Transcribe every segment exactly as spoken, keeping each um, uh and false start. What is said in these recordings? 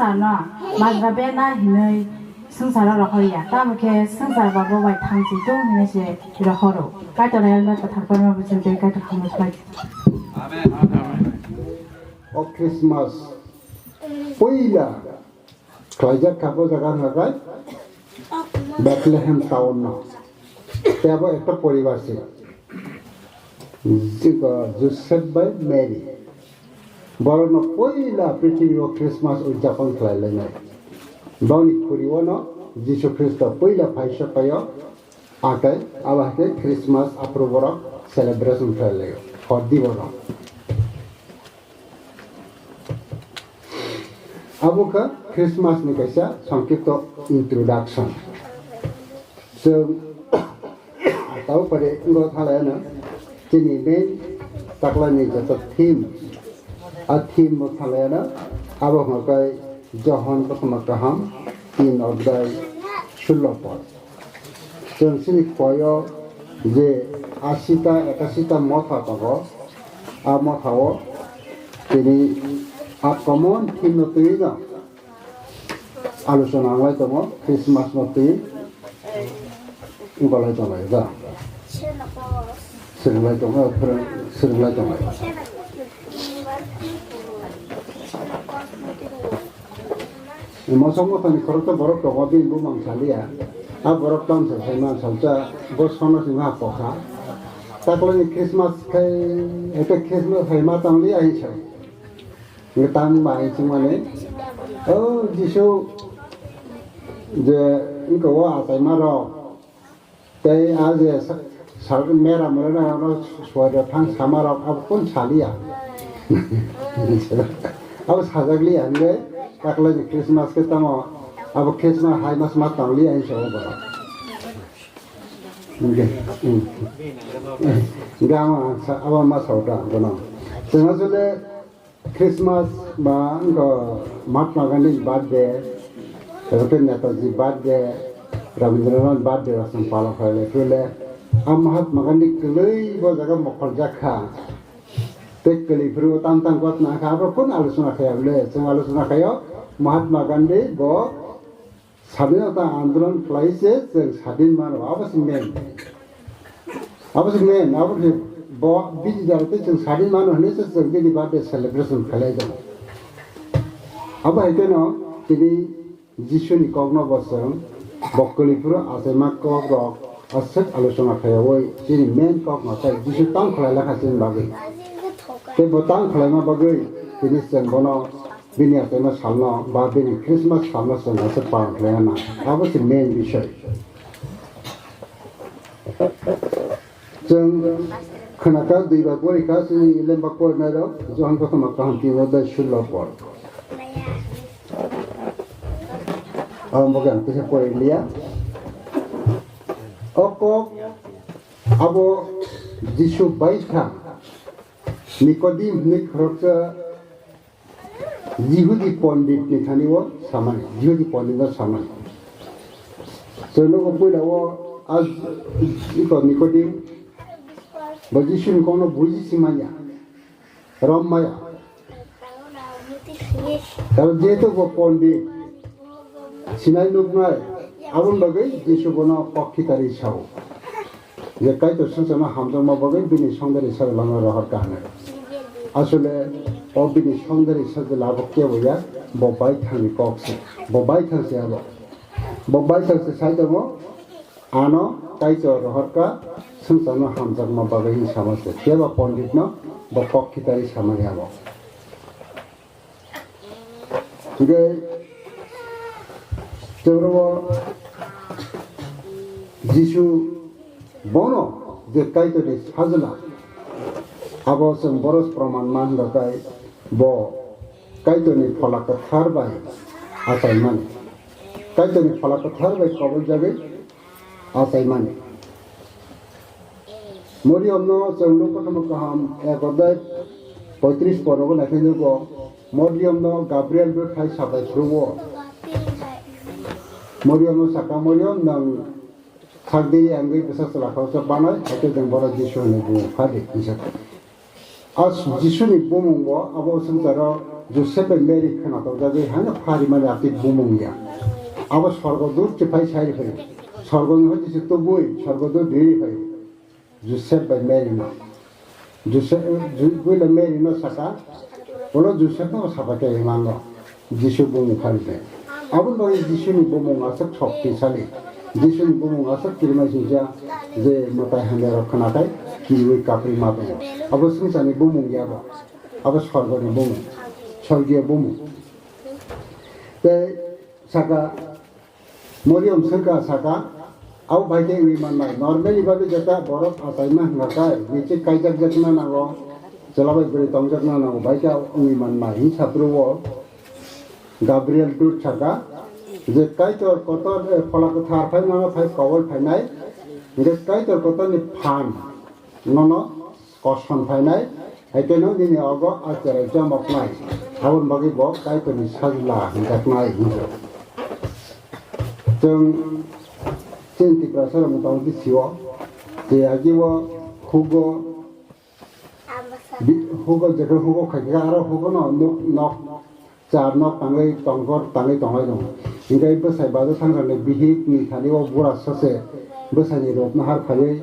Ano majra bena hinwi swngcharo rohorya, tamo khe swngchar ba bo bai thangsi tong hinwi se rohoro. Kaitor helmet kwthar porma bwswng tei Kaitor hamya khlai. O Christmas puila khlaijak kha bo jaga hwnka khe Bethlehem town no. Tei abo ekta poribar se. Joseph bai Mary. Borokno puila prithibi o Christmas udjapon khlai lainai. Boni khuri o no Jisu Khristo puila phai sok pai o, akai abo hai khe Christmas aphuru borok celebration khlai lai o. Hor di borok. Abo kha Christmas ni kaisa songkipto introduction. Chwng tabo pore wngkha thalai ano chini main taklai ni joto theme. A theme bo thalai ano abo hwnka khe Johon kothoma kaham tin odhyay sullo pod. Chwng chini koyo je asita ekasita motha tongo, a motha o tini a common theme no twi no alochona wng lai tongo, Christmas no twi wng lai tongo ja. Swrwng lai tongo, swrwng lai tongo. Mosok mothani khoroksa borok tongo, bini bumang saliya. A borok tamsa saima salsa, bo sono sima kokha. Taklani Christmas khai, ete Christmas saima tangli ahi sa. Nge tang ba ahi singmani. O Jisu je nko wo atai maro. Tei a je sa-, sa-, mera mera na no suai rok thang sama rok abo kun saliya. Abo sajak liya hingke taklai ni Christmas ke tamo abo Christmas hai mas ma tang liya hin sa abo. Hingke, hmm. Hingke amo ang sa-, abo ma sa uta bono. Tengma sule Christmas ba wngkha Mahatma Gandhi birthday, tei khe Netaji birthday, Rabindranath birthday rok chwng palok khlai lai phuru le. A Mahatma Gandhi kwlwi bo jaga mokol jak kha. Tei kwlwi phuru tam tam kok na kha, abo kun alochona khai abo le. Chwng alochona khai o Mahatma Gandhi bo Sadinota andolon khlai se chwng sadin mano, abo se main. Abo se main, abo se bo bini jora tei chwng sadin mano hinwi se chwng bini birthday celebration khlai tongo. Abo hai kheno tini Jisuni kokno bo chwng bo kwlwi phuru achaima kok rok aswk alochona khaiwi chini main kokno tei Jisu tang khlai lakha chini bagwi. Tei bo tang khlaima bagwi tini chwng bono bini achaima salno ba bini Christmas salno chwng aswk palan khlaina nang. Abo se main bisoi. Chwng khwnakha dui ba porikha chini lemba porinairok Johon kothoma kaham tin odhyay sullo por. Abo bokhe ang kisa pori liya. O kok abo Jisu bai kha Nikodim hinwi khoroksa Jihudi pondit ni thani o samani, Jihudi pondit no samani. Chwng nugo puila o a iko Nikodim bo Jisuni kokno buji simanya, rom maya. Aro jehetu bo pondit sinai nuknai, aboni bagwi Jisu bono kok khitari sao. Je Kaitor swngcharno hamjakma bagwi bini songdari sajla no rohor kha hwnwi. Asole o bini songdari sajla abo kebo ya, bo baithangni kok se, bo baithang se abo. Bo baithang se sai tongo, ano Kaitor rohor kha swngcharno hamjakma bagwi hinwi sama se. Phiya ba pondit no bo kok khitari samani abo. Hingke chwngno Jisu bono je Kaitorni sajla, abo chwng boros proman man rwkha bo Kaitorni Phola Kwthar bai achaimani. Kaitorni Phola Kwthar bai koboljagwi achaimani. Moriyamno chwng Luk kothoma kaham ek odhyay poitris porogo naikhe nugo, Moriyamno Gabriel bwthai sabai phuru o. Moriyamno saka, "Moriyam, nwng sakdi yangwi bwsa chwla khoroksa banai, hakhe chwng bono Jisu hwnwi bumung phadi," hinwi sa kha. A Jisuni bumung bo abo swngcharo Joseph bai Mary khwnatok jagwi haino pharimani atwi bumung ya. Abo sorgo dut se phai sai phai. Sorgoni hoti se tubui sorgo dut ri phai. Joseph bai Mary no. Joseph, Ju-, buila Mary no saka, ulo Joseph no saka khe imano. Jisu bumung phari de. Abo no Jisu ni bumung aswk shoktisali. Jisu ni bumung aswk kirima singsa je mwtai hamya rok khwnakhai kirwi kapri ma tongo. Abo swngchar ni bumung ya bo. Abo sorgo ni bumung. Sorgiyo bumung. Tei saka Moriom swngkha saka, abo bai khe wngwi mannai. Normally babe jeta borok achaima hwnka khe, bichik kaijak jakna nango, chwla bai bwrwi tongjakna nango, bai khe wngwi mannai. Hwnsa phuru o Gabriel dut saka, je Kaitor kotor, eh, Phola Kwthar phai nono phai kobol phainai, hwnkhe Kaitor kotorni phan nono koson phainai, hai kheno nini ogo a cherai chomoknai, aboni bagwi bo Kaitorni sajla hwnjaknai hwnjak. Chwng chini Tiprasa rok motamoti sio, je agi o hugo, bi-, hugo jekhe hugo khaikhe aro hugo no nuk nok char nok tangwi tongkor tangwi tonglai tongo. Hinkhe bwsai bajo sangkar ni bihik ni thani o bura sase bwsai ni rok no har phaiwi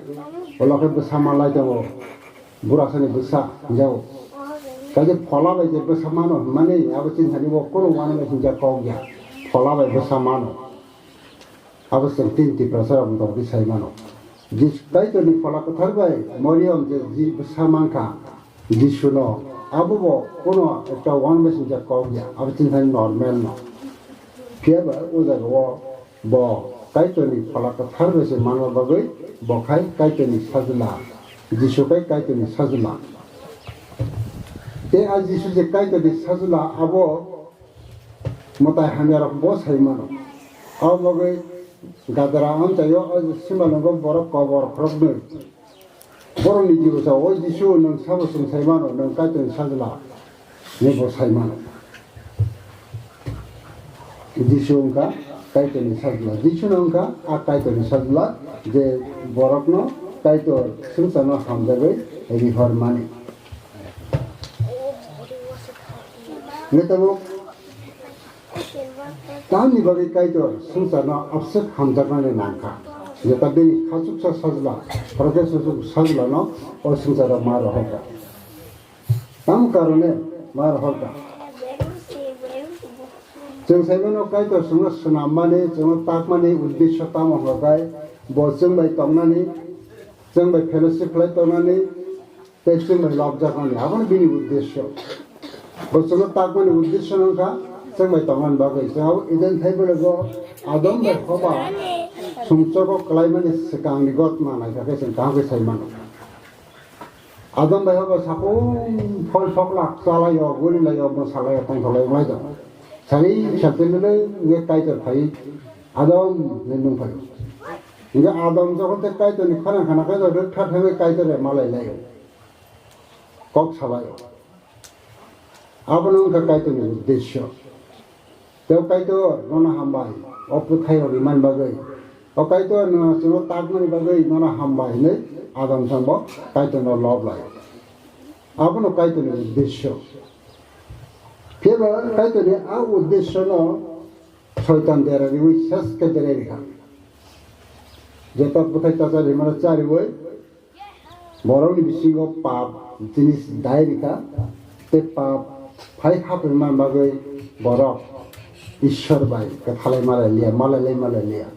ulo khe bwsa manlai tongo. Bura sani bwsa hinjago. Kaisa phola bai je bwsa mano hinmani abo chini thani o kunu uanama hinjak kok ya. Phola bai bwsa mano. Abo chwng tini Tiprasa rok motamoti sai mano. Jisu Kaitorni Phola Kwthar bai Moriom je ji bwsa mankha Jisuno, abo bo kono ekta one messenger kok ya, abo chini thani normal no. Phiya ba o jaga o bo Kaitorni Phola Kwthar bai se manma bagwi bo khai Kaitorni sajla, Jisu khai Kaitorni sajla. Tei a Jisu je Kaitorni sajla abo mwtai hamya rok bo sai mano. Abo bagwi gadara amchaio o simalwngo borok kobor khoroknwi. Borokni jibo sa, "O Jisu, nwng sabo chwng sai mano, nwng Kaitorni sajla," hinwi bo sai mano. Jisu wngkha Kaitorni sajla. Jisuno wngkha a Kaitorni sajla, je borokno Kaitor swngcharno hamjagwi rihormani. Hwnkhe tabuk tamni bagwi Kaitor swngcharno abswk hamjaknani nangkha? Jeta bini khachuksa sajla, Protestant sajlano o swngcharo ma rohorkha. Tam karone ma rohorkha. Chwng sai mano Kaitor chwngno swnammani, chwngno takmani uddesyo tamo hwnkha khe bo chwng bai tongnani, chwng bai fellowship khlai tongnani, tei chwng bai lobjaknani, abono bini uddesyo. Bo chwngno takmani uddesyo no wngkha chwng bai tongmani bagwi. Chwng abo Eden thai bwlego Adam bai Hoba sumsogo kwlaimani swkangni gotma naikha khe chwng kaham khe sai mano. Adam bai Hoba sakung phol phoklak chalaio, gurilaio, mwsalaio, tongthoknai tongo. Sari sakte nwnwi wngwi Kaitor phai Adam hinwi nung phaio. Hingke Adam jokhon tei Kaitorni khorang khana khe rwktha thangwi Kaitor bai malai laio. Kok salaio. Abono wngkha Kaitorni uddesyo. Tei Kaitor nono hambai, o bwthairok rimani bagwi. O Kaitor nwng chwngno takmani bagwi nono hambai hinwi Adam songbo Kaitorno lob lai. Abono Kaitorni uddesyo. Phiya ba Kaitorni a uddesyono Soitan dera riwi ses khe berai rikha. Jeta bwthai tachari himano chariwi borokni bisingo pap jinis dai rikha, tei pap phai hapwi man bagwi borok Ishwar bai kwthalai malai liya, malai lai malai liya.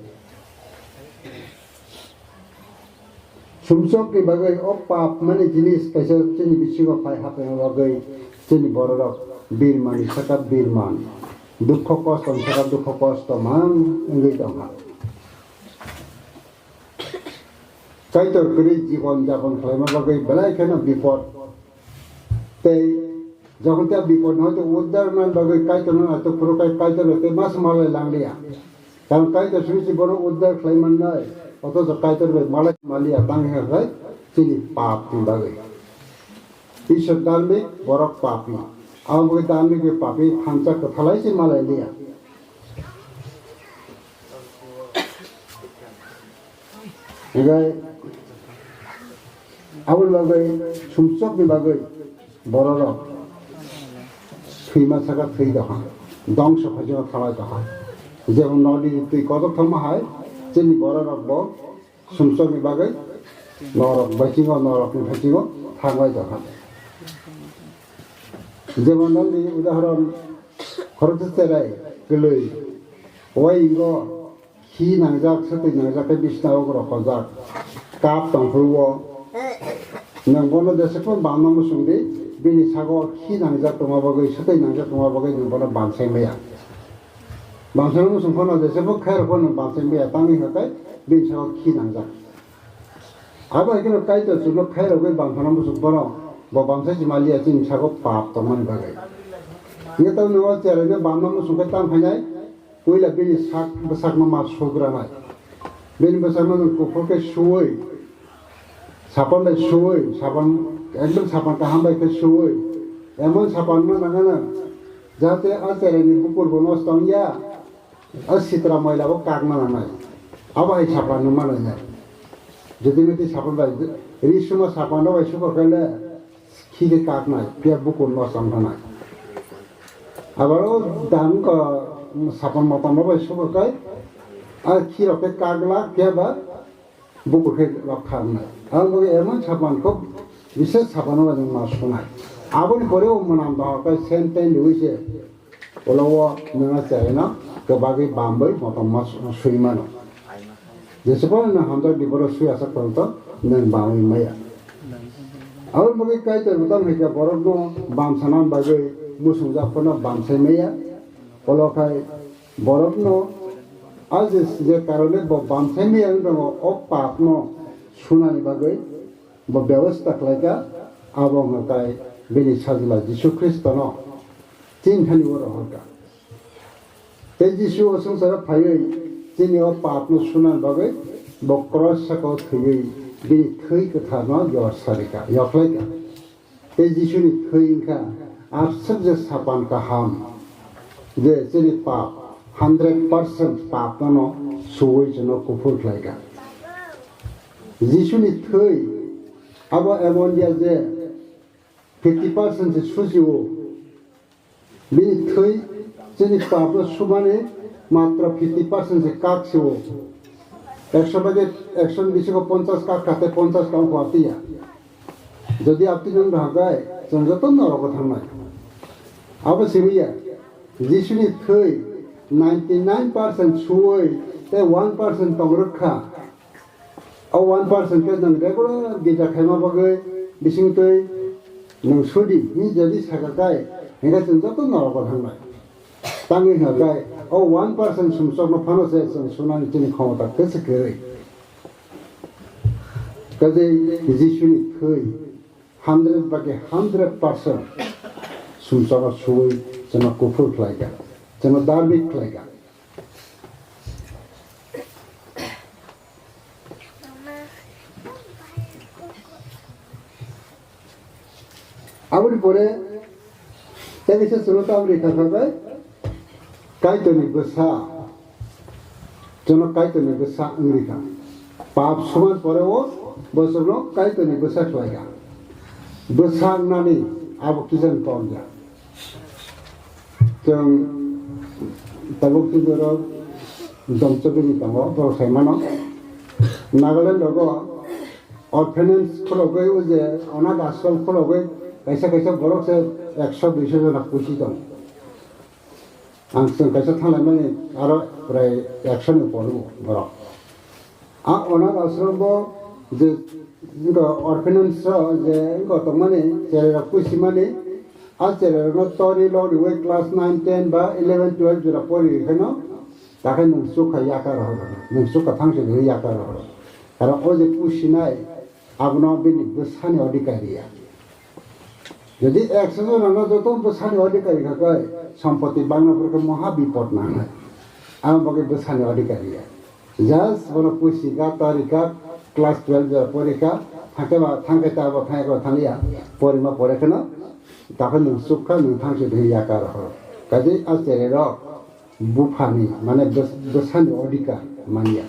Sumsokni bagwi o pap mani jinis kaisa chini bisingo phai hapwi bagwi chini bororok birmani saka birman, dukho kosto ni saka dukho kosto mang wngwi tongkha. Kaitor kwrwi jibon japon khlaima bagwi belai kheno bipot. Tei jokhon tei bipot no hoito uddar man bagwi Kaitor no ato phuru kai Kaitor bai tei mas malai lang liya. Karon Kaitor simi si bono uddar khlai mannai, othocho Kaitor bai malai maliya tang kha khai chini pap ni bagwi. Isor dharmik, borok papi. Abo bagwi dharmik bai papi thansa kwthalai se malai liya. Hingke aboni bagwi sumsokni bagwi bororok Thwima saka thwi tongkha, dongso khaijano thalai tongkha. Jemon nodi twi kotor thangma hai, chini borok rok bo sumsokni bagwi norok baisingo, norokni baisingo thanglai tongkha. Jemon nodi udahoron khoroksa cherai kwlwi, wai ingo khi nangjak, swtwi nangjak khe bisna o rohorjak. Cup tongphuru o. Nwng bono jesukno bamna muchung di, bini sago khi nangjak tongma bagwi, swtwi nangjak tongma bagwi nwng bono bamsai maya. Bamsai muchung phano jesukno khairok phano bamsai maya, tamni hwnkhe bini sago khi nangjak. Abo hai kheno Kaitor chwngno khairogwi bamsana muchung phano bo bamsai se maliya chini sago pap tongmani bagwi. Hwnkhe tamo nwng o cheraino bamna muchung khe tam phainai? Puila bini sak bwsakno ma sugranai. Bini bwsakno nwng kuphur khe suwi, sapan bai suwi, sapan, ekdom sapan kaham bai khe suwi, emon sapan ma nangano, jahate a cheraini bukur bo nosto wngya, a sitra moila bo kakna nangnai. Abo hai sapan no manai nai. Jodi miti sapan bai ri suma sapan no bai suko khe le, khi khe kaknai, phiya bukur no chong thanai. Abar o dan ko sapan motom no bai suko kai, a khi rok khe kakla, phiya ba bukur khe rok kha wngnai. Ang bo emon sapan kho, bises sapan no bai ma sunai. Aboni pore o mwnam dahor kai sen ten riwi se, ulo o nang a chai no kwbagwi bambai motom ma su-, sui mano. Jesukno nwng hamjak di, borok sui aswk tong to, nwng bangwi maya. Aboni bagwi Kaitor bo tamo hai khe borokno bamsana bagwi muchungjak phano bamsai maya. Olo khai borokno a je, je karone bo bamsai maya wng tongo, o papno sunani bagwi bo bebosta khlaikha, abo wngkha bini sajla Jisu Khristono chini thani o rohorkha. Tei Jisu o swngcharo phaiwi chini o papno sunani bagwi bo cross saka o thwiwi bini thwi kwtharno yor sarikha, yoklaikha. Tei Jisuni thwi wngkha aswk je sapan kaham, je chini pap hundred percent papno suwi chwngno kuphur khlaikha. Jisuni thwi abo emon ya je fifty percent se susi-o. Bini thwi chini papno sumani matro fifty percent se kak si-o. Ekso bage ekso ni bisingo ponchas kak kha tei ponchas kang kha tiya. Jodi apti nang rahakai, chwng joto norok o thangnai. Abo simi ya, Jisuni thwi ninety nine percent suwi tei one percent tong rwkha. O one percent khe nwng regular gija khaima bagwi bising twi nwng sudi, ni jodi saka kai, hingkhe chwng joto norok o thangnai. Tangwi hwnka kai, o one percent sumsokno phano se chwng sunani chini khomota kwswk kwrwi. Kaje Jisuni thwi hundred bagi hundred percent sumsogo suwi chwngno kuphur khlaikha, chwngno dharmik khlaikha. Aboni pore tei kisa chwngno tabri kha kha bai Kaitorni bwsa. Chwngno Kaitorni bwsa wngwi kha. Pap suman pore o bo chwngno Kaitorni bwsa khlai kha. Bwsa wngnani abo kisa ni tong ya. Chwng tabuk tini oro Domchobini tongo, borok sai mano. Nagaland rogo orphanage khulogwi, o je onath ashram khulogwi kaisa kaisa borok se ekso duiso jona pusi tong. Ang chwng kaisa thanglaimani aro prai ekso ni upor borok. A onath ashram bo je orphanage o je tongmani cherai rok pusimani, a cherai rokno tori lok riwi class nine, ten ba eleven, twelve jora pori kheno, takhai nwng chukha yakar rohoro, nwng chukha thangsi riwi yakar rohoro. Karon o je pusinai abono bini bwsani odhikar ya. Jodi ekso jonano joto bwsani odhikari kha khe, sompoti bangna phuru khe moha bipod nangnai. Amo bagwi bwsani odhikari ya. Just bono pusi kha, tori kha, class twelve jora pori kha, thangkhe ba, thangkhe ta bo thangkhe ba thangya, porima pore kheno, takhai nwng chukha, nwng thangsi de yakar rohoro. Kaje a cherai rok buphani, mane bwsani odhikar manya.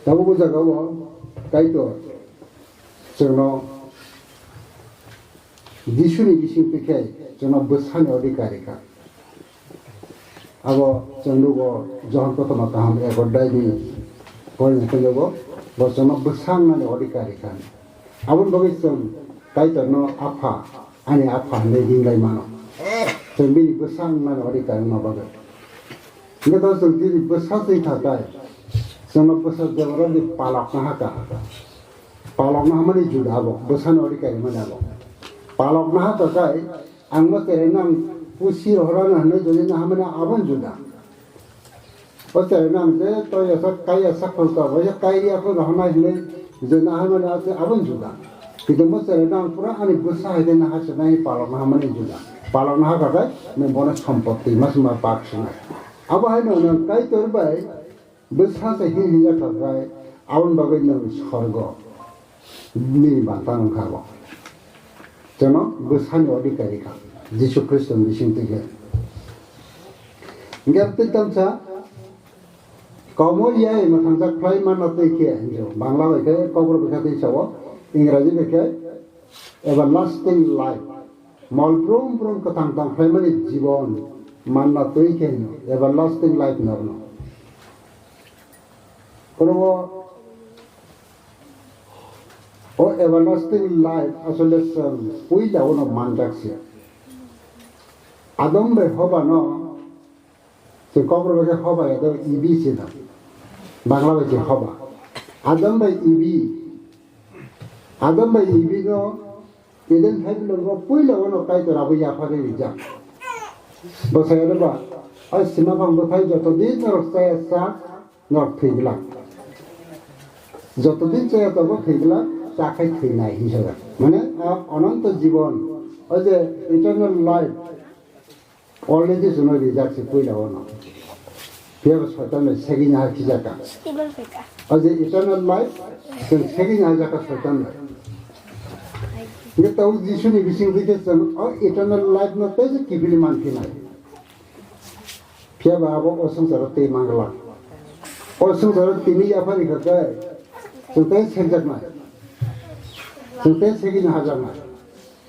Tabuk o jaga o Kaitor chwngno Jisuni bising twi khe chwngno bwsani odhikari kha. Abo chwng nugo Johon kothoma kaham egodai ni porina khe nugo, bo chwngno bwsa wngnani odhikari kha. Aboni bagwi chwng Kaitorno Apha, ani Apha hinwi ringlai mano. Chwng bini bwsa wngnani odhikari wngma bagwi. Hingke to chwng bini bwsa twi kha kai, chwngno bwsa jora ni palok na ha ka. Palok na hamani juda abo, bwsano ori kai mani abo. Palok na ha ka kai, ang mo tere nang pusi rohora na hwnwi jodi na hamani abon juda. O tere nang je to ya sak kai ya sak khol ka, bo ya kai ya khol rohona hwnwi jodi na hamani ate abon juda. Kintu mo tere nang pura ani bwsa hai de na ha se nai palok na hamani juda. Palok na ha ka kai, nang bono sompotti mas ma pak sinai. Abo hai no nang Kaitor bai bwsa se hin hinjak kha khe, aboni bagwi nwng sorgo nini banta wngkha bo. Chwngno bwsani odhikari kha Jisu Khristo ni bising twi khe. Hingke tei tamsa komo ya emo thangjak khlai manna twi khe, Bangla bai khe kokborok bai khe tei sao, Ingraji bai khe everlasting life. Mol brum brum kwthang tong khlaimani jibon manna twi khe hino, everlasting life hino abono. Oro o, o everlasting life asole chwng puila uno manjak se. Adam bai Hoba no Chwng kokborok bai khe hoba ya do ibi se da. Bangla bai khe hoba. Adam bai ibi. Adam bai ibi no Eden hai bilogo puila uno Kaitor abo yaphari rijak. Bwsai ano ba, ai sima phang bwthai joto din norok chaya cha, norok thwi glak. Joto din chaya tongo thwi glak, cha khai thwi nai hinwi sajak. Mane, a ononto jibon, o je eternal life, Already chwngno rijak se puila o no. Phiya bo Soitan bai segini ha khijakha. O je eternal life, chwng segini ha jakha Soitan bai. Hingke tabuk Jisuni bising twi khe chwng o eternal life no tei se kiphilwi man phinai. Phiya ba abo o swngcharo tei manglak. O swngcharo tini yaphari kha khe chwng tei sekjaknai. Chwng tei segini hajaknai.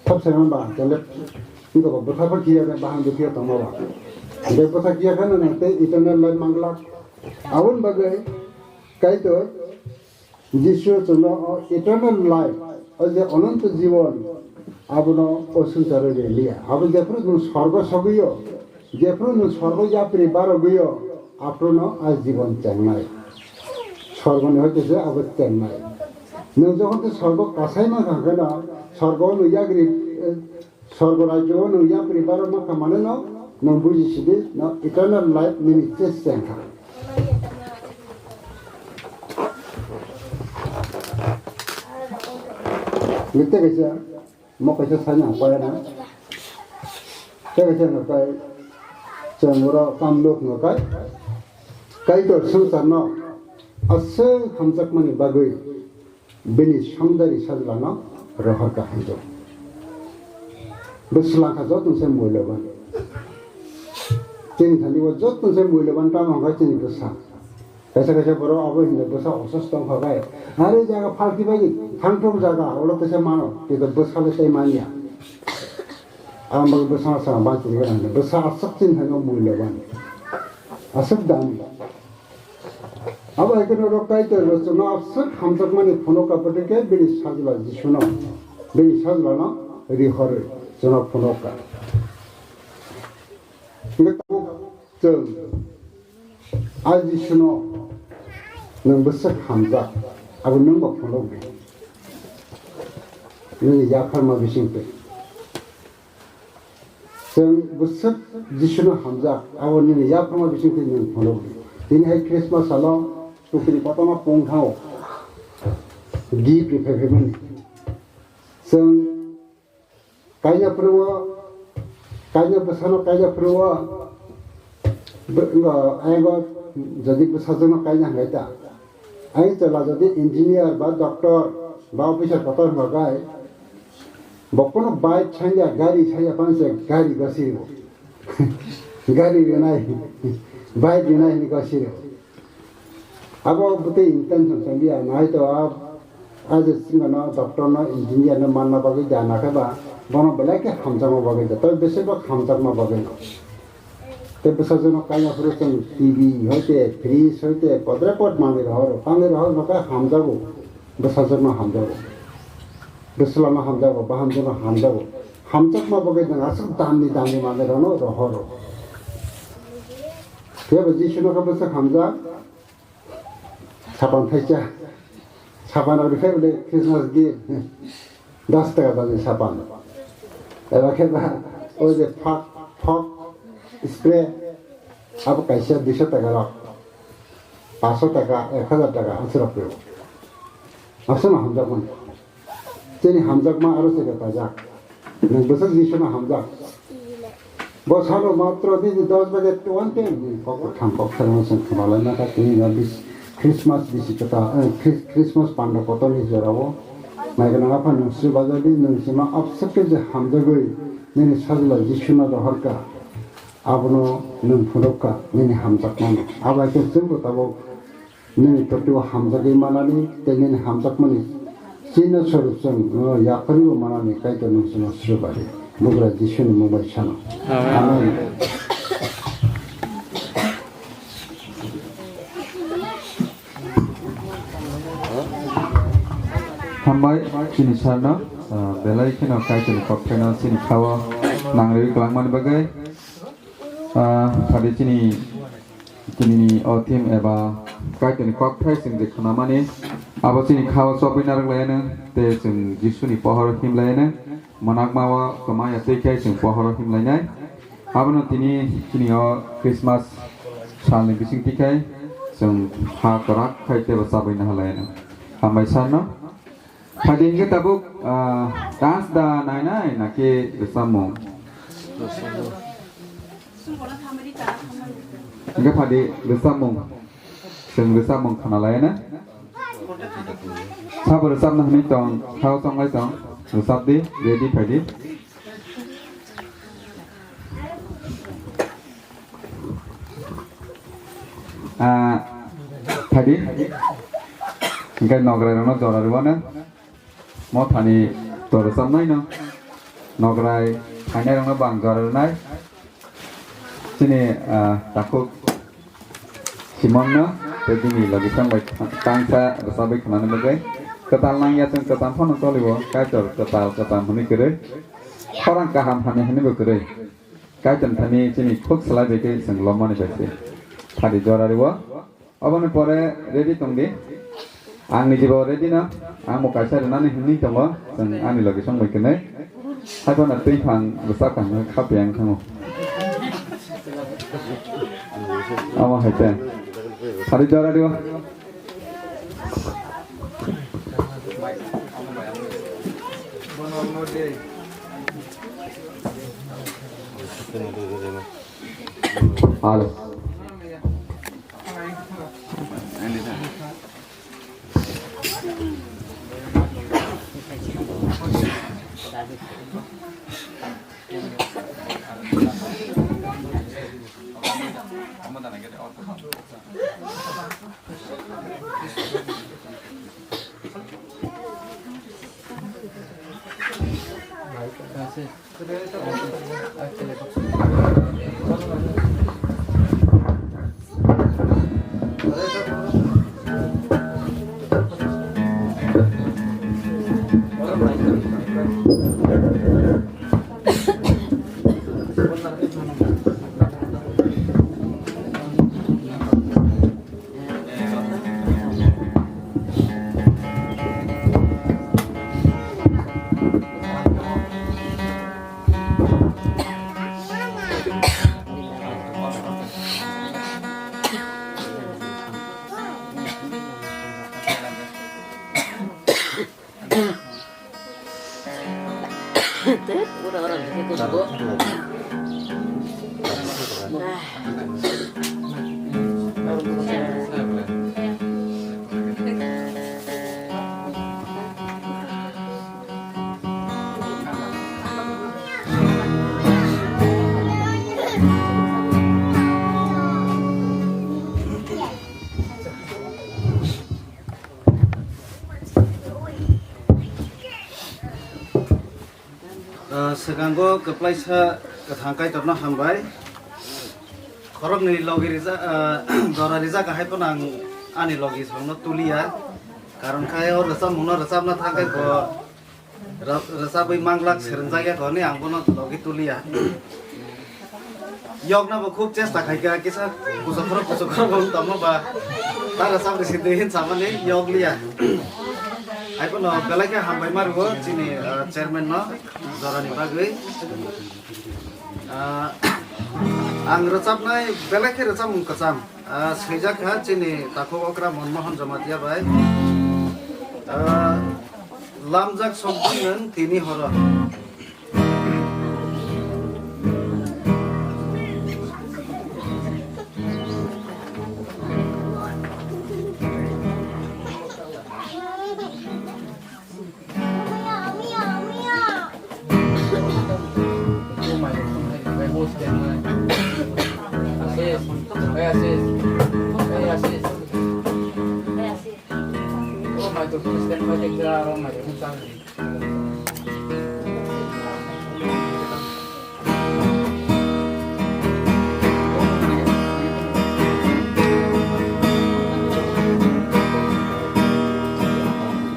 Thop sai man ba, tele, iko ba, bwtha pha kiya khe, bahang dukhiya tongma ba. Hingke bwtha kiya khe, nang tei eternal life manglak. Aboni bagwi, Kaitor, Jisu chwngno o eternal life, o je ononto jibon, abono o swngcharo riliya. Abo jephru chwng sorgo sogwi o, Jephru nwng sorgo yapri barogwi o, aphruno a jibon chengnai. Sorgoni hoite se abo chengnai. Nwng jokhon tei sorgo kasai mankha hwnkhe no, sorgo nwng yagri, eh, sorgo rajyo o nwng yapri barok mankha mane no, nwng buji sidi, no eternal life nini ches chengkha. Nini tei kaisa Mo kaisa sai na koi na. Tei kaisa no kai. Chwng oro kam luk no kai. Kaitor swngchar no aswk hamjakmani bagwi bini songdari sajla no rohor ka hinjo. Bwswlang kha joto se muiloban. Chini thani o joto se muiloban tamo hwnkhai chini bwsa. Kaisa kaisa borok abo hinwi bwsa osos tong kha bai. Are jaga phalti bai thangthok jaga, ulo kaisa mano, kintu bwsa le tei manya. Ang bai bwsa sa ba chini gana, bwsa aswk chini thani muiloban. Aswk dam. Abo hai kheno rok Kaitor bo chwngno aswk hamjakmani phunuk ka, bwtwi khe bini sajla Jisuno, bini sajlano rihorwi chwngno phunuk ka. Hingke tabuk chwng A Jisuno nwng bwswk hamjak, abo nwng bo phunukdi. Nini yapharma bisingtwi. Chwng bwswk Jisuno hamjak, abo nini yapharma bisingtwi nwng phunukdi. Tini hai Christmas salo tukuni kotorma pung thango. Gift rwphai phaimani. Chwng Kaina phuru o, kaina bwsano kaina phuru o, bw-, ngo, ayang o, jodi bwsajwkno kaina hwnkhai ta, ayang chwla jodi engineer ba doctor ba officer kotor hwnkhai, bo phano bike sanya, gari sanya phano se gari gosi rwo. Gari rwnai, bike rwnai hwnwi gosi rwo. Abo bwtwi intention chwng ya, nai to a Aje chwngno doctor no, engineer no manna bagwi da, nakhe ba bono belai khe hamjakma bagwi da, tei besibak hamjakma bagwi no. Tei bwsajwkno kaiya phuru chwng T V hoite, fridge hoite, podre pod manwi rohoro, tangwi rohoro, nokha hamjago, bwsajwkno hamjago, bwslano hamjago, bahamjwkno hamjago. Hamjakma bagwi nwng aswk damni damni manwirokno rohoro. Phiya bo Jisu nokha bwswk hamjak. Sapan thaisa. Sapan rok rikhe bole Christmas gift. Dos taka dani sapan. Eba khe ba, o je phak, phok, spray, abo kaisa duiso taka rok. Paanso taka, ek hajar taka, aswk rok rw. Aswk no hamjak mani. Chini hamjakma aro se bepajak. Nwng bwswk Jisu no hamjak. Bo salo matro di dos baje one time di kok thang kok thang song khwna lai na ka tini ya bis Christmas bisi kota, eh, Chris-, Christmas panda kotor ni jora o. Mai gana apa nung si baja di nung sima absek ke je hamjagoi nini sajla Jisu no rohor ka. Abono nung phunuk ka nini hamjakma no. Abo ke chwng bo tabok Nini totwi o hamjagwi manani tei nini hamjakmani chini soroksong, o, yapharibo manani Kaitor nwng chwngno srwbari. Bugra Jisuni mung bai sano. Amen. Amen. Hambai chini sarno, ah, belai kheno Kaitorni kokthaino chini khao nangriwi kwlangmani bagwi. Ah, phadi chini, chini o theme eba Kaitorni kokthai chwng je khwnamani, abo chini khao chobwi narwk laiano, tei chwng Jisuni pohor him laiano, mwnakma o kwmaya twi khai chwng pohor him lainai. Abono tini, chini o Christmas salni bising twi khai chwng ha kwrak khai teibo chabwi naha laiano. Hambai sarno. Phadi hingke tabuk, ah, dance da nainai naki rwchapmung? Hingke phadi rwchapmung. Chwng rwchapmung khwnalai na. Sabo rwchapna hwnwi tong, khao tonglai tong. Rwchapdi, ready phaidi. Ah, phadi. Hingke nograi rokno jora rwano. Mothani to rwchapnai no. Nograi phainai rokno bang jora rwnai. Chini, ah, takhuk Simon no, tei bini logi tong bai kangsa rwchapwi khwnani bagwi. Kwtal nangya chwng kwtal phano toliwo, Kaitor kwtal kwtal hwnwi kwrwi. Khorang kaham hamya hwnwi bo kwrwi. Kaitor thani chini khuk salai bai khe chwng lomani bai se. Phadi jora rwo. Oboni pore ready tong di. Ang ni jibo ready no. Ang mo kaisa rwnani hwnwi tongo. Chwng ani logi song bai kwnwi. Hai phano twi phang bwsa kaham khe khapi ang thango. Amo hai te. Phadi jora rwo. Alo. Tet, ura orang ke kusuko. Ah, swkango kwplaisa kwthang Kaitorno hambai. Khoroknwi logi rija-, ah, jora rijak hai phano ang ani logi songno tuliya. Karon khe o rwchapmungno rwchapna thang khe bo rw-, rwchabwi manglak swrwngjak ya hwnwi ang bono logi tuliya. Yokna bo khub chesta khai kha, kisa kuchukhoro kuchukhoro bo wng tongma ba ta rwchapri si de hin samani yok liya. Hai phano belai khe hambai ma rwo chini, ah, chairman no jorani bagwi. Ah, ang rwchapnai belai khe rwchapmung kwcham. Ah, swijak kha chini takhuk okra Monmohan Jamatia bai. Ah, lamjak sok nwng tini horo.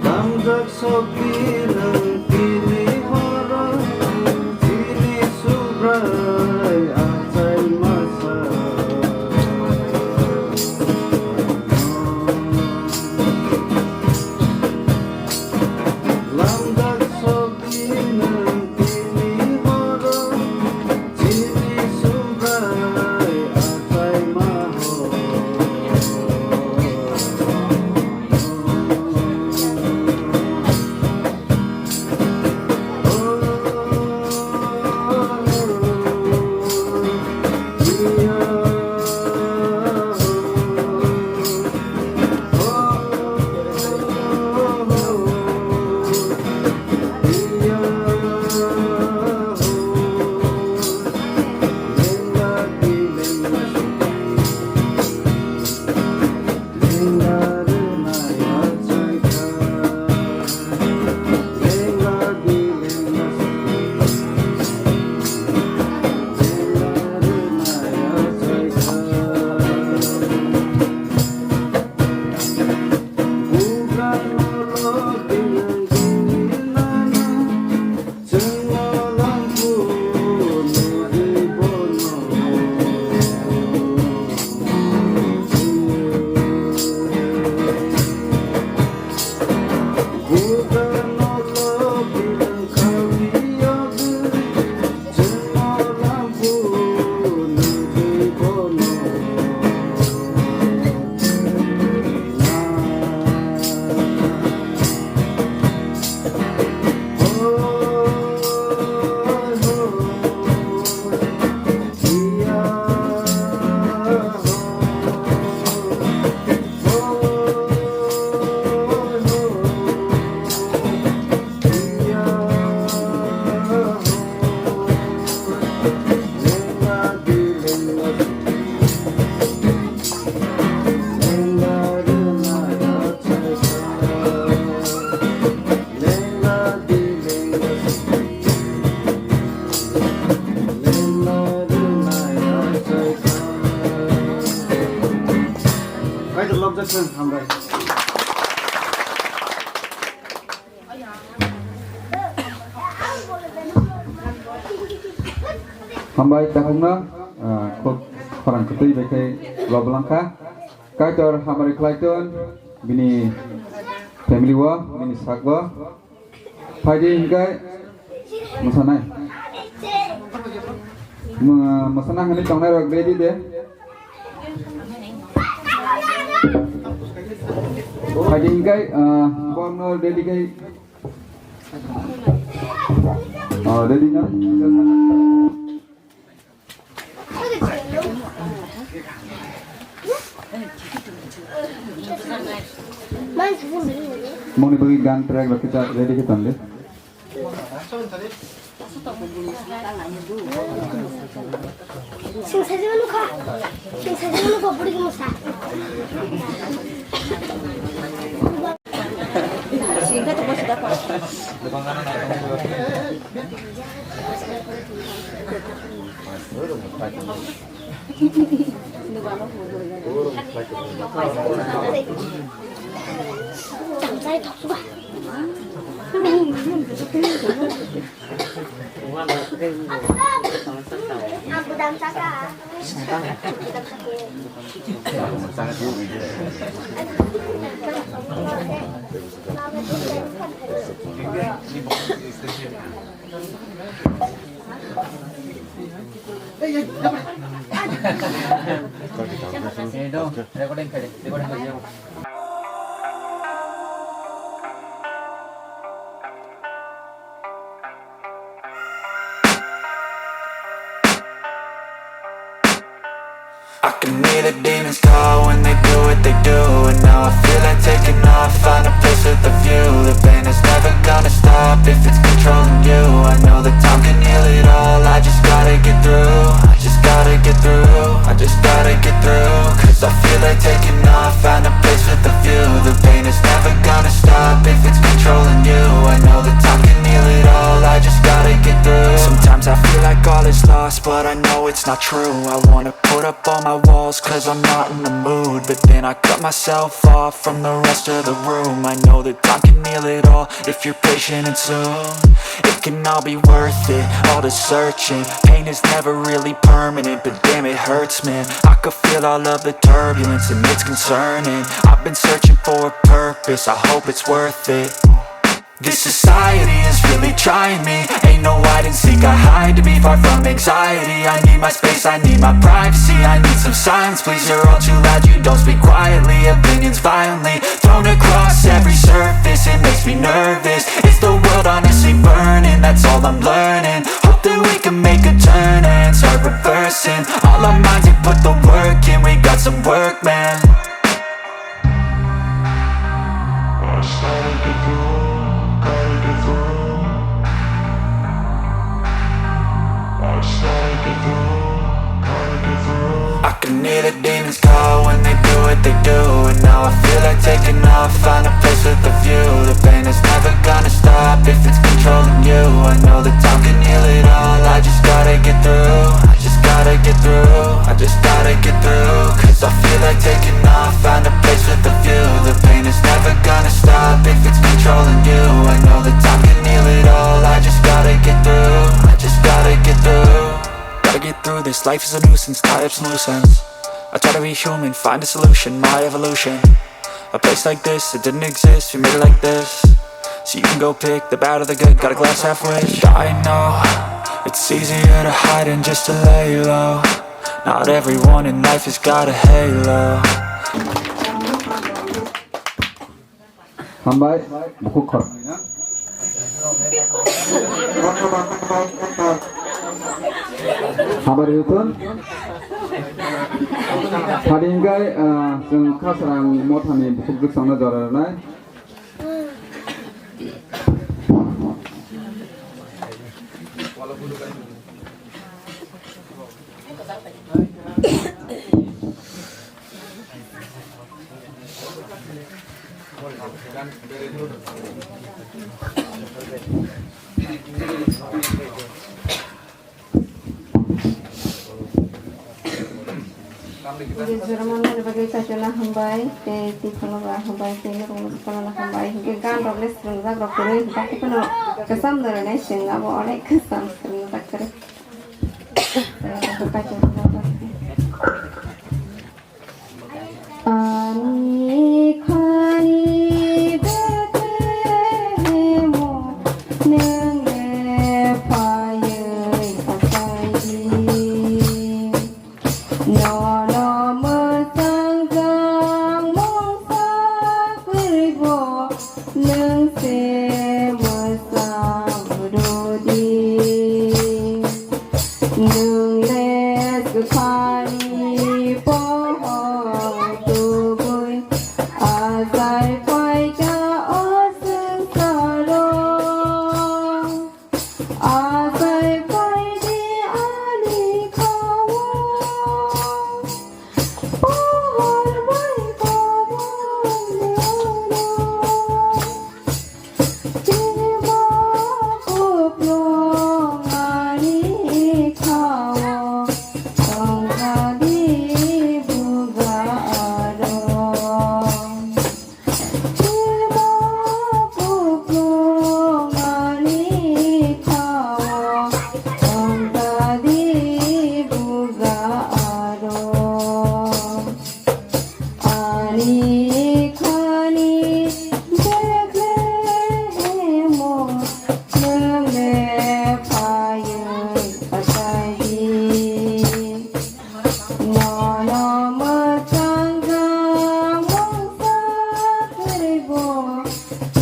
Tamjak sokti nwng tini horo, chini Subrai achai masa. Lamjak sokti nwng tini horo, chini Subrai achai ma ho. Kaitor lobjak khe hambai. Hambai takhukno, ah, khuk khorang kwtwi bai khe lob langkha. Kaitor hamari khlai ton bini family o, bini sak o. Phaidi hinkai mwsanai. Mw-, mwsana hwnwi tongnai rok ready de. Phaidi hinkai, ah, borno ready kai. Ah, ready na? Moni bagi gang track bagi kita ready kita ambil. Sing saja manu kha. Sing saja manu kha, budi kemu sa. Sing kha tu bos I can hear the demons call when they do what they do. And now I feel like taking off, find a place with a view. The pain is never gonna stop if it's controlling you. I know that time can heal it all, I just gotta get through. I just gotta get through, I just gotta get through. Cause I feel like taking off, find a place with a view. The pain is never gonna stop if it's controlling you. I know that time can heal it all, I just gotta get through. Sometimes I feel like all is lost, but I know it's not true. I wanna put up all my walls, cause I'm not in the mood. But then I cut myself off from the rest of the room. I know that time can heal it all if you're patient, and soon it can all be worth it, all the searching. Pain is never really permanent, but damn, it hurts, man. I could feel all of the turbulence, and it's concerning. I've been searching for a purpose, I hope it's worth it. This society is really trying me. Ain't no hide and seek, I hide to be far from anxiety. I need my space, I need my privacy. I need some silence, please. You're all too loud, you don't speak quietly. Opinions violently thrown across every surface, it makes me nervous. Is the world honestly burning? That's all I'm learning. Hope that we can make a turn and start reversing. All our minds, we put the work in, we got some work, man. I just gotta get through, gotta get through. I just gotta get through, gotta get through. I can hear the demons call when they do what they do. And now I feel like taking off, find a place with a view. The pain is never gonna stop if it's controlling you. I know that time can heal it all, I just gotta get through. I just gotta get through, I just gotta get through. Cause I feel like taking off, find a place with a view. The pain is never gonna stop if it's controlling you. I know that time can heal it all, I just gotta get through. I just gotta get through. Gotta get through this, life is a nuisance, tie up some loose ends. I try to be human, find a solution, my evolution. A place like this, it didn't exist, we made it like this. So you can go pick the bad or the good, got a glass half wish. I know it's easier to hide than just to lay low. Not everyone in life has got a halo. Hambai, bukhuk khor. Hambai rwtun. Phadi hwnkhe, ah, chwng Khasrang mothani bukhuk bwskango jora rwnai. Jora manmani bagwi kaitorno hambai, tei twi phano ba hambai, tei norokno phano hambai. Hwnkhe gan rok le swrwngjak rok kwrwi, hwnkhe phano kwcham noroknai chwng abo onek kwcham swrwngjak kwrwi. Ani khani Bethlehemo, nwng le phaiwi achaidi. Nono mwchang jang mungsa kwrwibo, nwng se mwchang rwdi. Nwng le swphani pohor tubui achai phaikha o swngcharo. Achai phaidi ani khao, pohor bai kobo nono.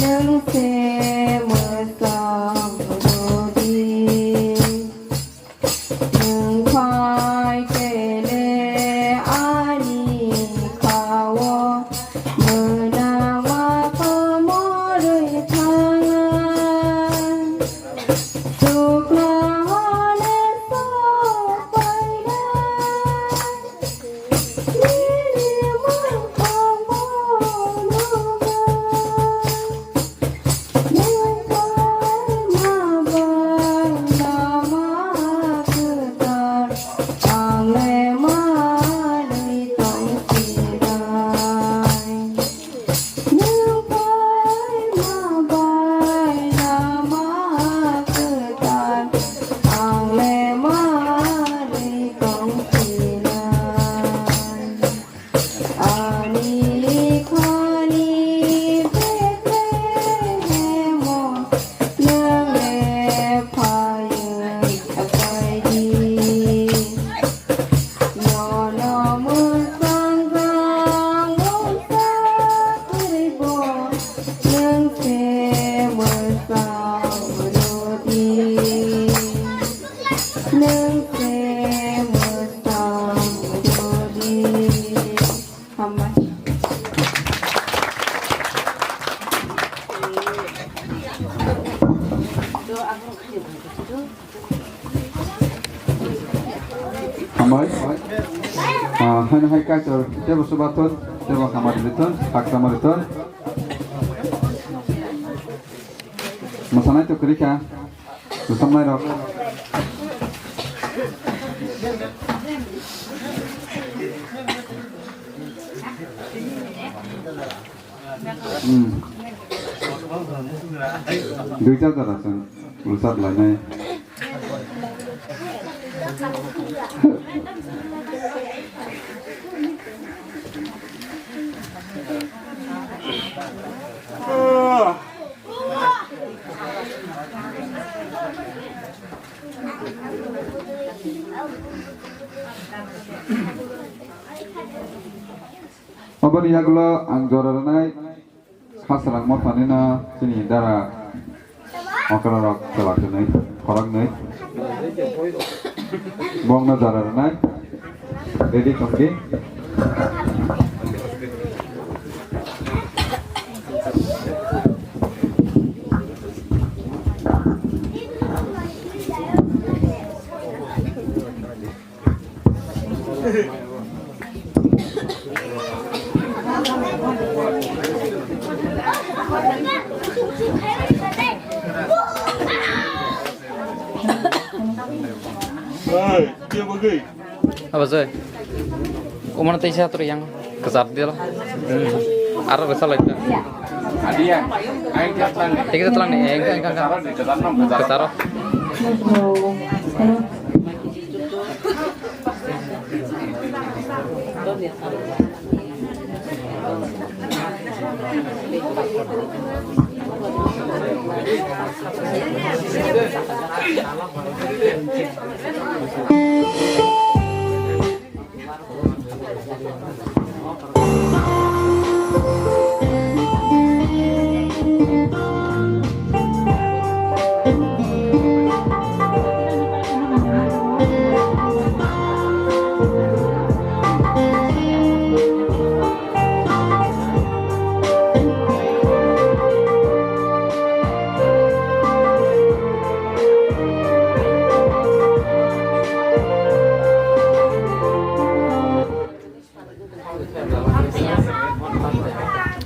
Nwng se mwchang rw di. Nwng phai khe le ani kha-o mwnama kwmorwi thangna. Chukla hale sok phainai. Ani khani Bethlehemo nwng le phaiwi achaidi. Nono mwchang jang mungsa kwrwibo nwng se mwchang rw di. Nwng se mwchang rw di. Hambai. Hambai. Ah, haino hai Kaitor tebo subathon, tebo hamari rithon, haksa mariton. Mwsanai to kwrwi kha. Mwsamnai rok. Hmm. Duita jora chwng rwchap lainai. Oboni yagulo ang jora rwnai Khasrang mothani no chini dara okra rok chwla kwnwi, khoroknwi. Bongno jora rwnai. Ready tongdi. Abo jai. Umano teisa turu yang kesat dia lah. Aro resa lagi. Tiga telang ni, engka engka engka. Ketaro.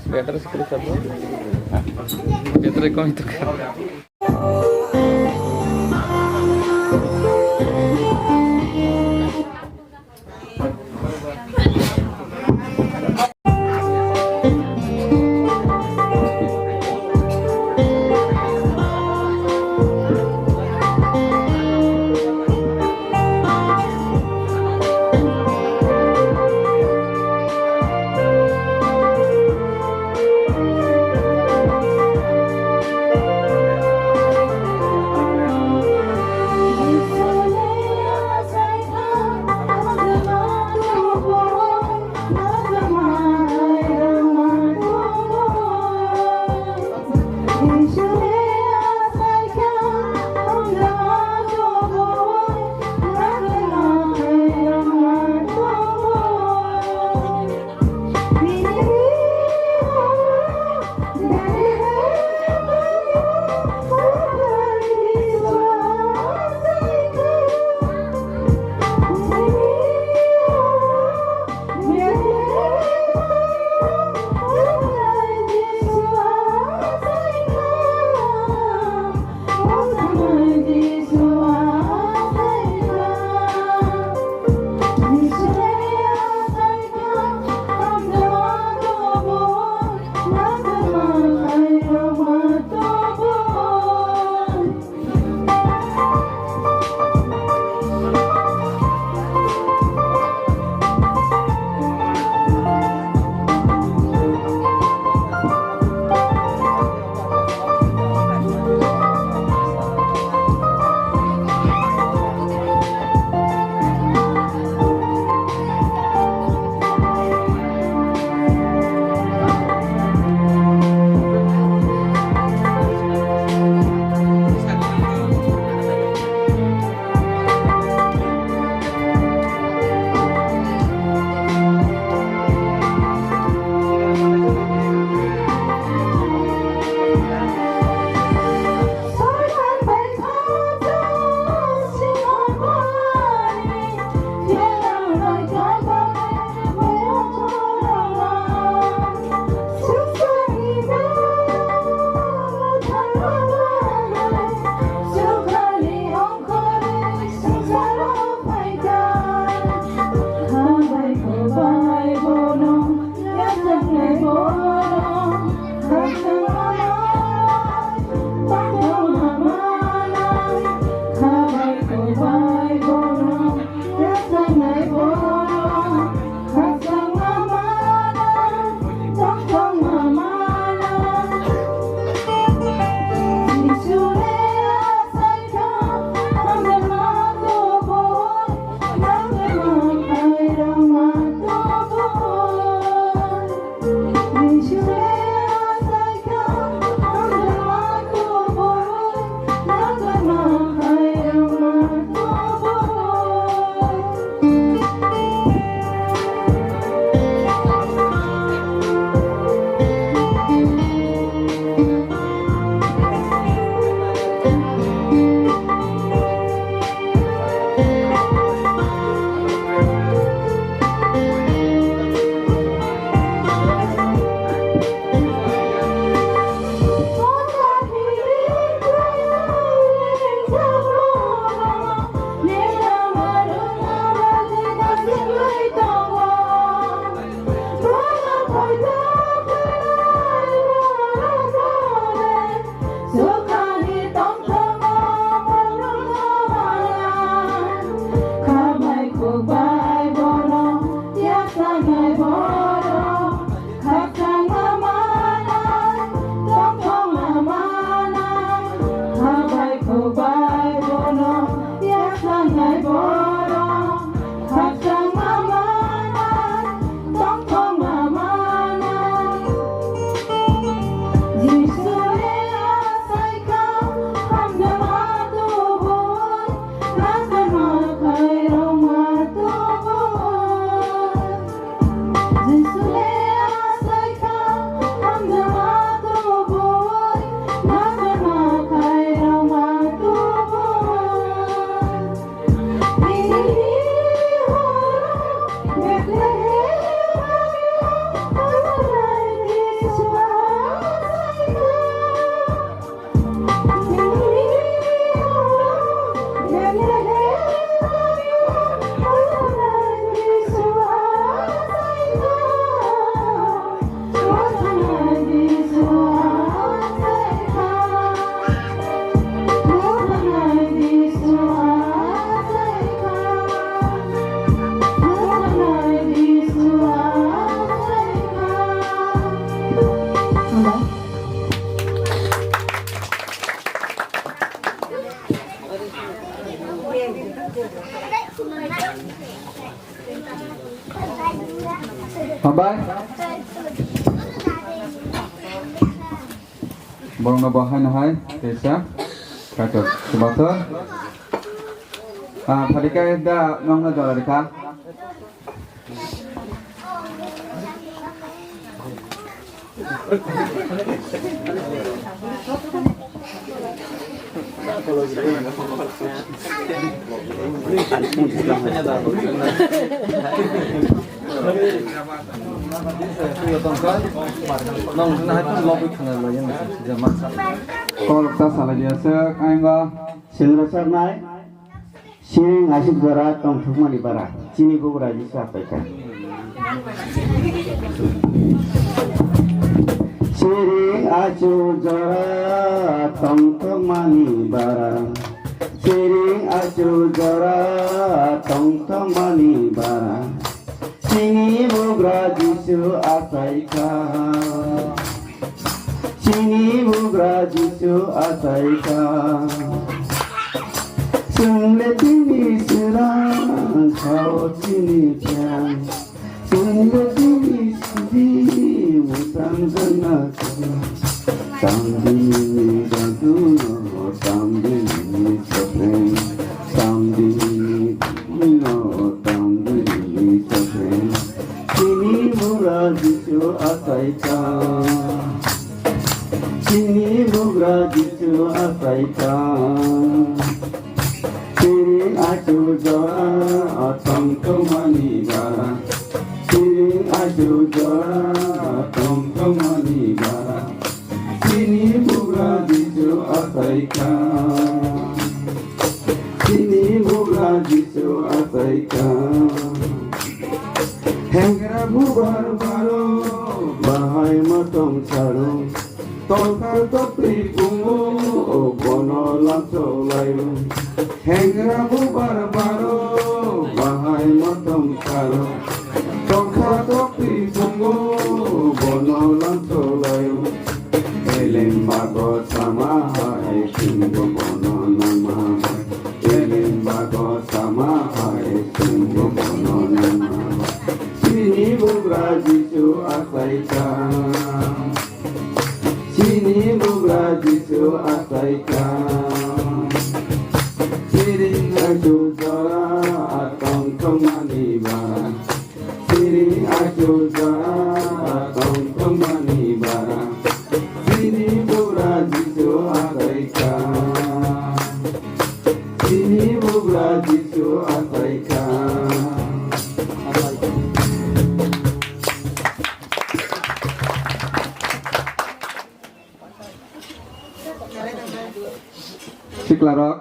Battery sekali satu. Battery kami tukar. Hambai. Borokno bo haino hai kaisa kaitor chubathor. Ah, phadikai da nongno jora rikha. Kol ta salai dia sek, aing ba. Senggra sarnai. Siring aswk jora tongthokmani bara, chini bugra Jisu achaikha. Siring aswk jora tongthokmani bara, siring aswk jora tongthokmani bara, chini bugra Jisu achaikha. Chini bugra Jisu achaikha. Chwngle tini swrang khao chini phiya. Chwngle tini sidi mwtang jana khao. Tamdini jaduno, tamdini sopreng. Tamdini no, tamdini sopreng. Chini bugra Jisu achaikha. Chini bugra Jisu achaikha. Siring aswk jora tongthokmani bara. Siring aswk jora tongthokmani bara. Chini bugra Jisu achaikha. Chini bugra Jisu achaikha. Hengra bubar baro bahai matong saro. Tongkha tokri pungo bono lamso laio. Hengra bubar baro bahai matong saro. Tongkha tokri pungo bono lamso laio. Eleng bago sama hai singgo bono nama. Eleng bago sama hai singgo bono nama. Chini bugra Jisu achaikha. Chini bugra Jisu achaikha. Siring aswk jora tongthokmani bara. Siring aswk jora tongthokmani bara. Chini bugra Jisu achaikha. Chini bugra Jisu achaikha. Siklarok.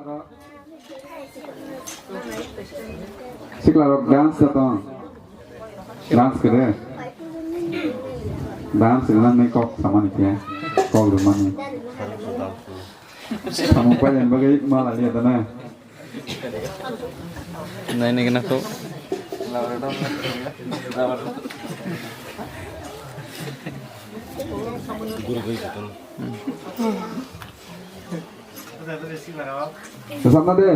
Siklarok dance da tong. Dance kede. Dance kede nang kok samani khe. Kok rumani. Samung payan bagai mala liya dana. Nai nai kena kok. Sasana de.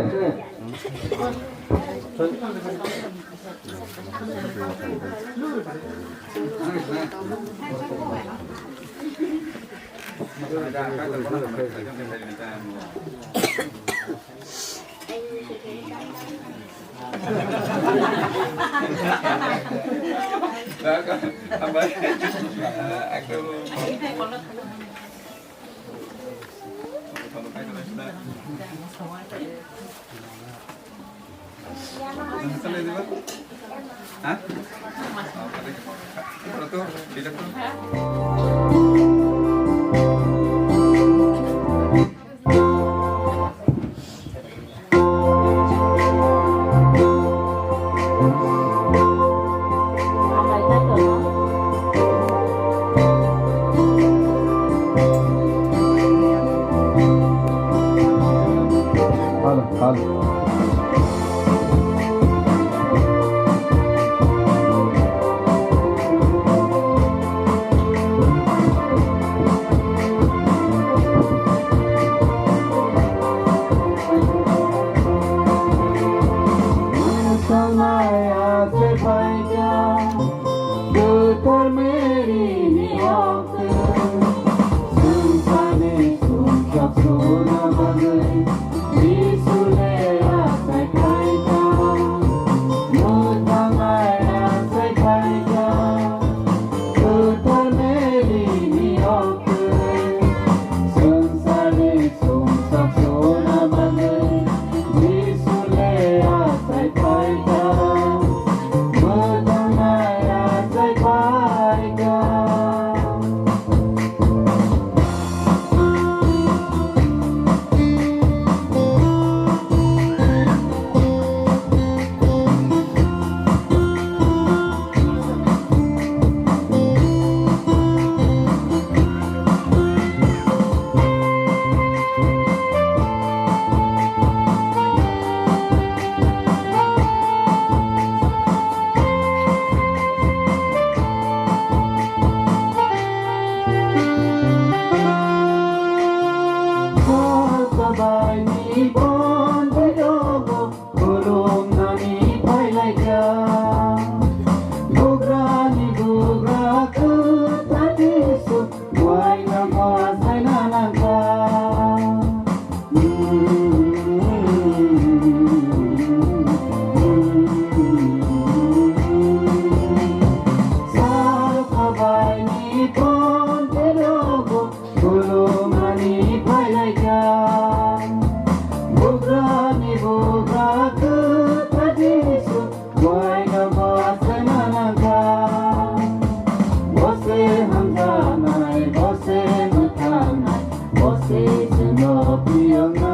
Bo se chwngno phiyokna,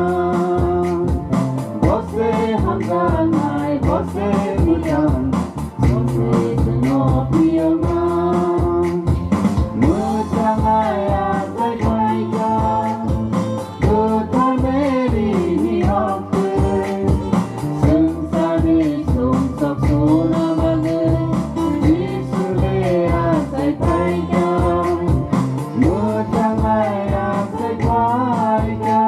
bo se hamjaknai, bo se mwchang, bo se chwngno phiyokna. Mwchangnai achai phaikha, kwthar Mary ni rok twi. Swngcharni sumsok suna bagwi Jisu le achai phaikha. Mwchangnai achai phaikha.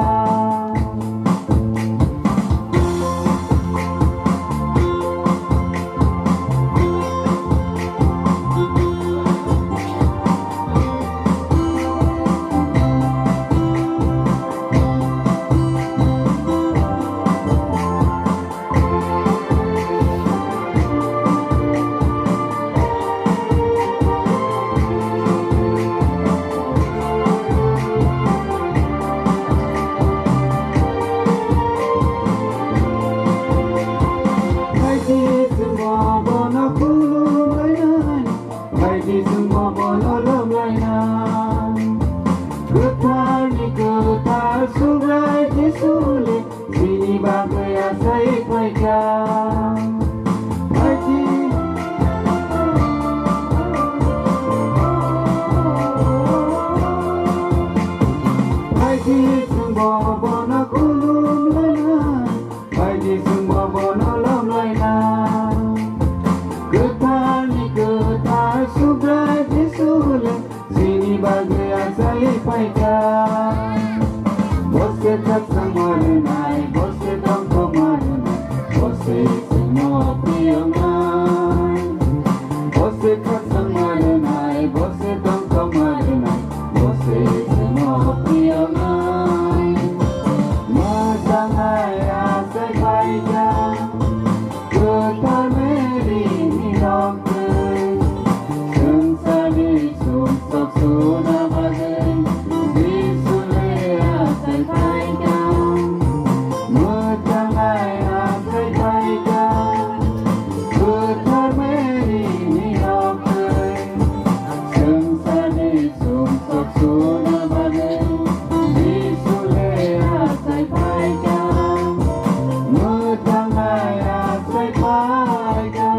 Phaidi chwngbo bono khulumlainai, phaidi chwngbo bono lomlainai. Kwtharni kwthar Subrai Jisu le chini bagwi achai phaikha. Phaidi, phaidi chwngbo bono khulumlainai, phaidi chwngbo bono lomlainai. Kwtharni kwthar Subrai Jisu le chini bagwi achai phaikha. Bo se khakchangma rwnai, bo se tongthokma rwnai, bo se chwngno phiyoknai. Bo se khakchangma rwnai, bo se tongthokma rwnai, bo se chwngno phiyoknai. Mwchangnai achai phaikha. Kwthar Mary ni rok twi, swngcharni sumsok suna bagwi, Jisu le achai phaikha. Mwchangnai achai phaikha, Kwthar Mary ni rok twi, swngcharni sumsok suna bagwi, Jisu le achai phaikha, mwchangnai achai phaikha.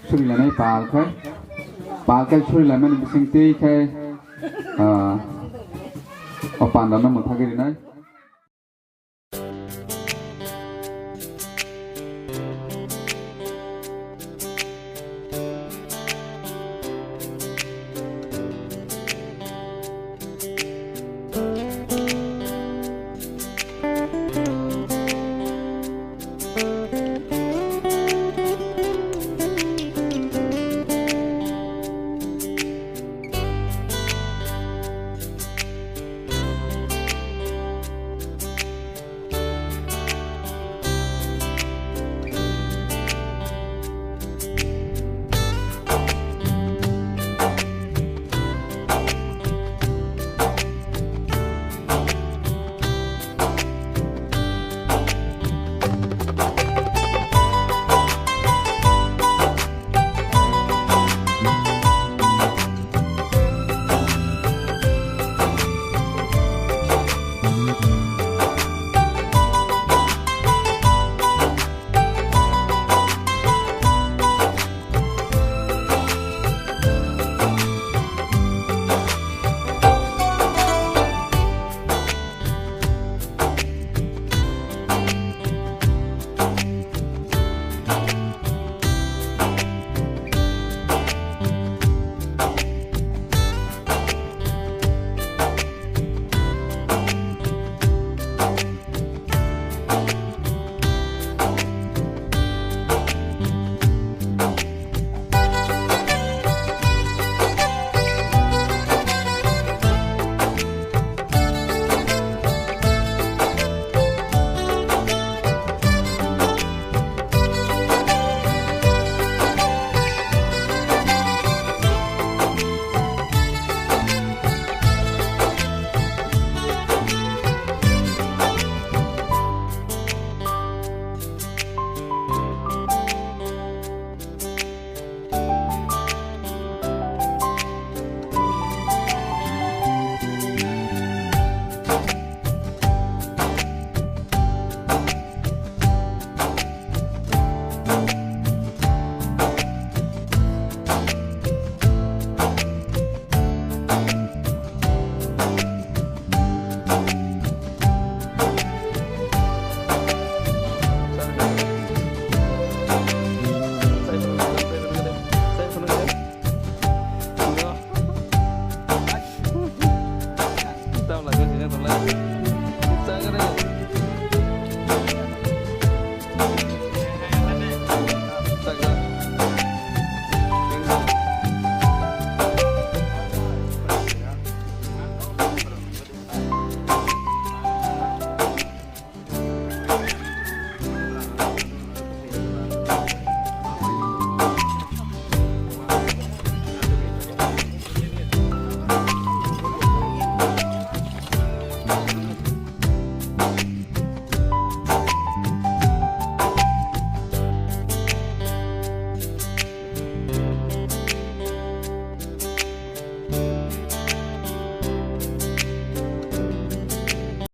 Surilanai pal khai, pal khai surilanani bising twi khai, ah, o pandano mwthagwi rinai.